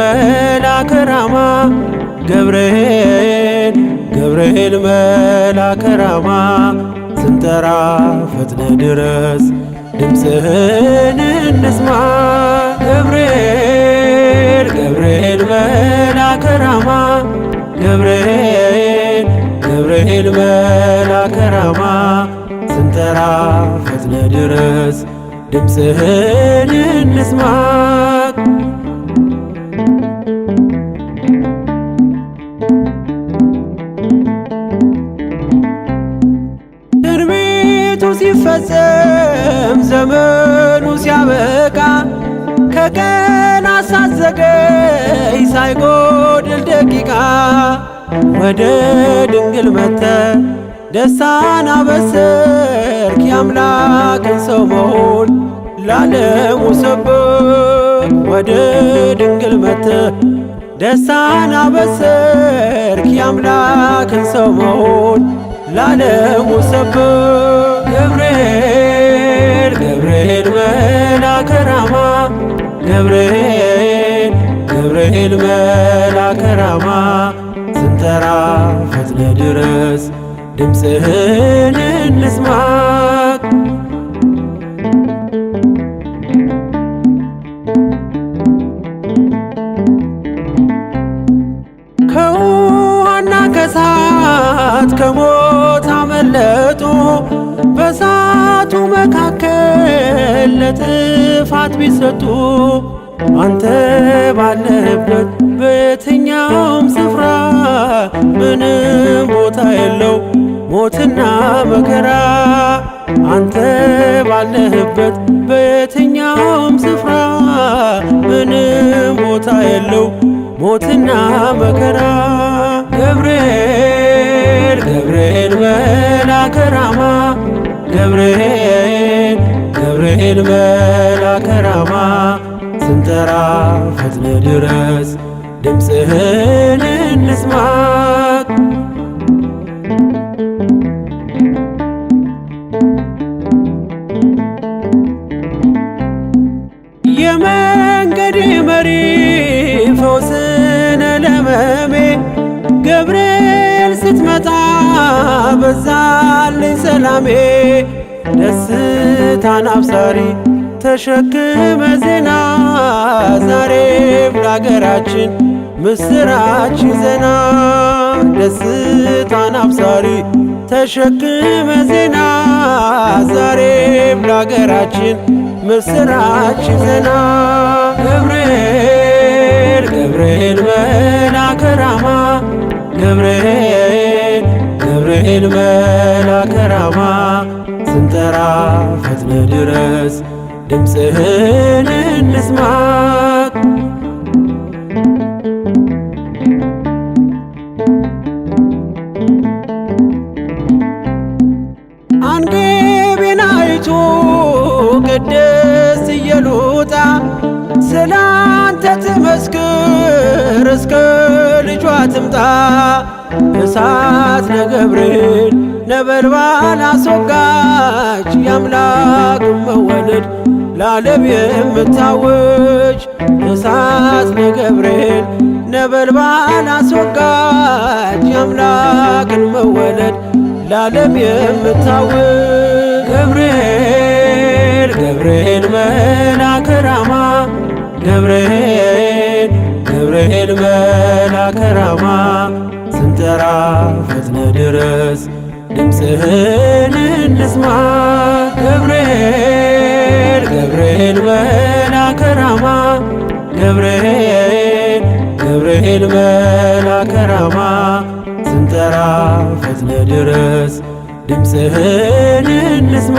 መልአከ ራማ ገብርኤል ገብርኤል መልአከ ራማ ስንጠራ ፈጥነ ድረስ ድምፅህን እንስማ። ገብርኤል ገብርኤል መልአከ ራማ ገብርኤል ገብርኤል መልአከ ራማ ስንጠራ ፈጥነ ድረስ ድምፅህን እንስማ። ትንቢቱ ሲፈጸም ዘመኑ ሲያበቃ ከቀናት ሳትዘገይ ሳይጎድል ደቂቃ ወደ ድንግል መጥተ ደስታን አበሰርክ የአምላክን ሰው መሆን ለዓለሙ ሰበክ። ወደ ድንግል መጥተ ደስታን አበሰርክ የአምላክን ሰው መሆን ለዓለሙ ሰበክ። ገብርኤል ገብርኤል መልአከ ራማ ገብርኤል ገብርኤል መልአከ ራማ ስንጠራ ፈጥነ ድረስ ድምፅህን እንስማ። ከውሃና ከእሳት ከሞት አመለጡ በእሳቱ መካከል ለጥፋት ቢሰጡ አንተ ባለህበት በየትኛውም ስፍራ ምንም ቦታ የለው ሞትና መከራ። አንተ ባለህበት በየትኛውም ስፍራ ምንም ቦታ የለው ሞትና መከራ። ገብርኤል ገብርኤል መልአከ ራማ ገብርኤል ገብርኤል መልአከ ራማ ስንጠራ ፈጥነ ድረስ ድምፅህን እንስማ። የመንገድ መሪ ፈውስነ ለመሜ ገብርኤል ስትመጣ በዛልኝ ሰላሜ። ደስታን አብሳሪ ተሸክመ ዜና ዛሬም ለአገራችን ምስራች ዜና። ደስታን አብሳሪ ተሸክመ ዜና ዛሬም ለአገራችን ምስራች ዜና። ገብርኤል ገብርኤል መልአከ ራማ ገብርኤል ገብርኤል መልአከ ራማ ስንጠራ ፈጥነ ድረስ ድምፅህን እንስማ። አንግቢናይቱ ቅድስት ኢየሉጣ ስላንተ ትመስክር እስከ ልጇ ትምጣ። እሳት ለገብርኤል ነበልባል አስወጋች የአምላክ መወለድ ለዓለም የምታውጅ። እሳት ለገብርኤል ነበልባል አስወጋች የአምላክን መወለድ ለዓለም የምታውጅ። ገብርኤል ገብርኤል መልአከ ራማ ገብርኤል ገብርኤል መልአከ ራማ ስንጠራ ፈጥነ ድረስ ድምፅህን እንስማ። ገብርኤል ገብርኤል መልአከ ራማ ገብርኤል ገብርኤል መልአከ ራማ ስንጠራ ፈጥነ ድረስ ድምፅህን እንስማ።